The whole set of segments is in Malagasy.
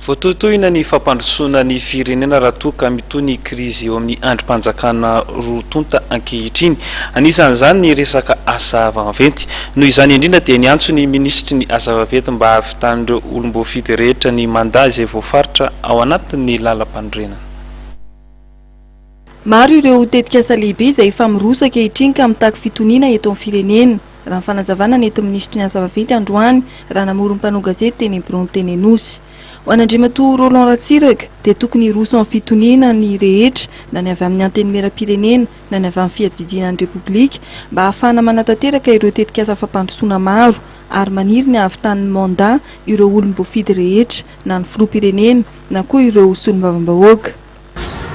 Voatohitohina ny fampandrosoana ny firenena raha toa ka mitohy ny krizy eo amin'ny andrim-panjakana roa tonta ankehitriny. Anisan'izany ny resaka asa vaventy. Noho izany indrindra dia niantso ny minisitry ny asa vaventy mba hahavitan'ireo olom-boafidy rehetra ny mandat izay voafaritra ao anatin'ny lalampanorenana. Maro ireo tetikasa lehibe izay efa miroso ankehitriny ka mitaky fitoniana eto amin'ny firenena, raha ny fanazavana nentin'ny minisitry ny asa vaventy androany raha namory ny mpanao gazety teny amin'ny biraony teny Anosy. Ho an'Andriamatoa Roland Ratsiraka dia tokony hiroso amin'ny fitoniana ny rehetra na ny avy amin'ny Antenimierampirenena na ny avy amin'ny fiadidiana ny Repoblika mba hahafahana manatanteraka ireo tetikasa fampandrosoana maro ary maniry ny hahavitan'ny mandat ireo olom-boafidy rehetra na ny filoham-pirenena na koa ireo solombavambahoaka.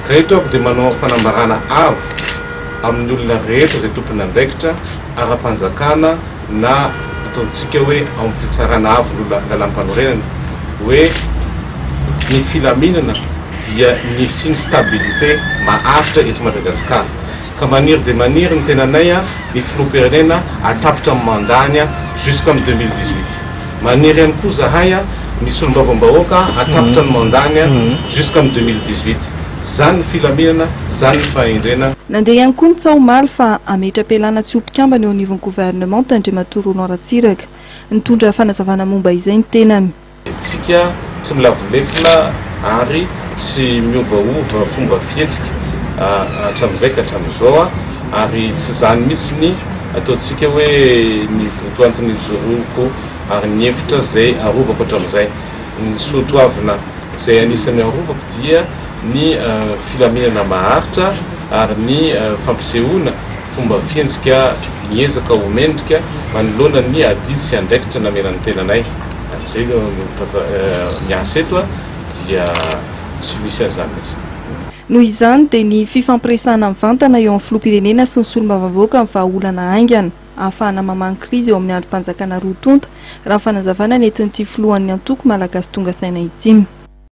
Ka eto aho dia manao fanambarana avo amin'ny olona rehetra izay tompon'andraikitra ara-panjakana na ataontsika hoe ao amin'ny fitsarana avo ny lalàmpanorenana hoe ny filaminana dia ny sy ny stabilité maharitra eto Madagasikara. Ka maniry dia maniry ny tenanay ny filoham-pirenena atapitra ny mandat-ny jusqu'à 2018. Maniry ihany koa zahay ny solombavambahoaka atapitra ny mandat-ny jusqu'à 2018. Zany ny filaminana, zany ny fahendrena. Nandeha ihany koa ny tsaho omaly fa hametra-pialana tsy ho mpikambana eo anivon'ny governemanta Andriamatoa Roland Ratsiraka. Nitondra fanazavana momba izay ny tenany. Tsika tsy milavolefona ary tsy miovaova fomba fihetsika hatramin'izay ka hatramin'izao ary tsy izany mihitsy ny ataontsika hoe ny votoantony ijoroako ary ny hevitra izay arovako hatramin'izay. Ny soatoavina izay anisan'ny arovako dia ny filaminana maharitra ary ny fampisehoana fomba fihenjika miezaka ho mendrika manoloana ny adidy sy andraikitra namena ny tenanay. Ary izay no tafa miasa eto dia tsy misy an'izany mihitsy. Noho izany dia ny fifampiresahana mivantana eo amin'ny filoham-pirenena sy ny solombavambahoaka ny vahaolana haingana ahafahana mamaha ny krizy eo amin'ny andrim-panjakana roa tonta, raha ny fanazavana nentin'ity filohan'ny antoko Malagasy Tonga Saina ity.